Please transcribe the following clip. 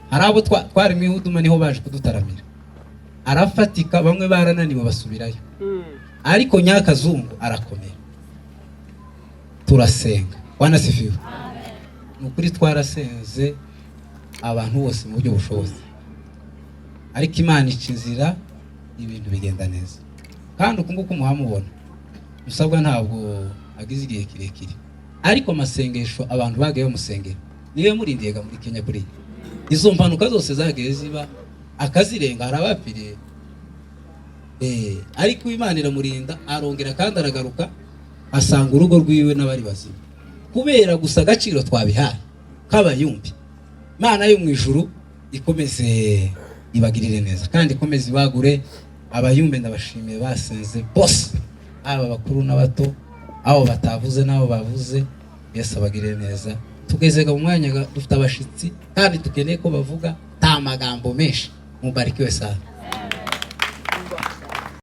Hari abo twari mu ihuduma, niho baje kudutaramira, arafatika, bamwe barananiwe basubirayo, ariko Nyakazungu arakomera. Turasenga. Bwana asifiwe. Ni ukuri twarasenze abantu bose mu buryo bushobotse, ariko Imana ica inzira, ibintu bigenda neza. Kandi uku nguku muhamubona Musabwa ntabwo agize igihe kirekire, ariko amasengesho abantu bagiye bamusengera niyo yamurindiye muri Kenya. Kuri izo mpanuka zose zagiye ziba akazirenga, hari abapfiriye, ariko Imana iramurinda, arongera kandi aragaruka, asanga urugo rwiwe n'abari bazima, kubera gusa agaciro twabihaye k'abayumbi. Imana yo mu ijuru ikomeze ibagirire neza kandi ikomeze ibagure. Abayumbe ndabashimiye, basenze bose, aba bakuru n'abato, abo batavuze n'abo bavuze. Yesu abagirire neza. Tugeze mu mwanya dufite abashitsi kandi dukeneye ko bavuga nta magambo menshi. Mubarikiwe sana.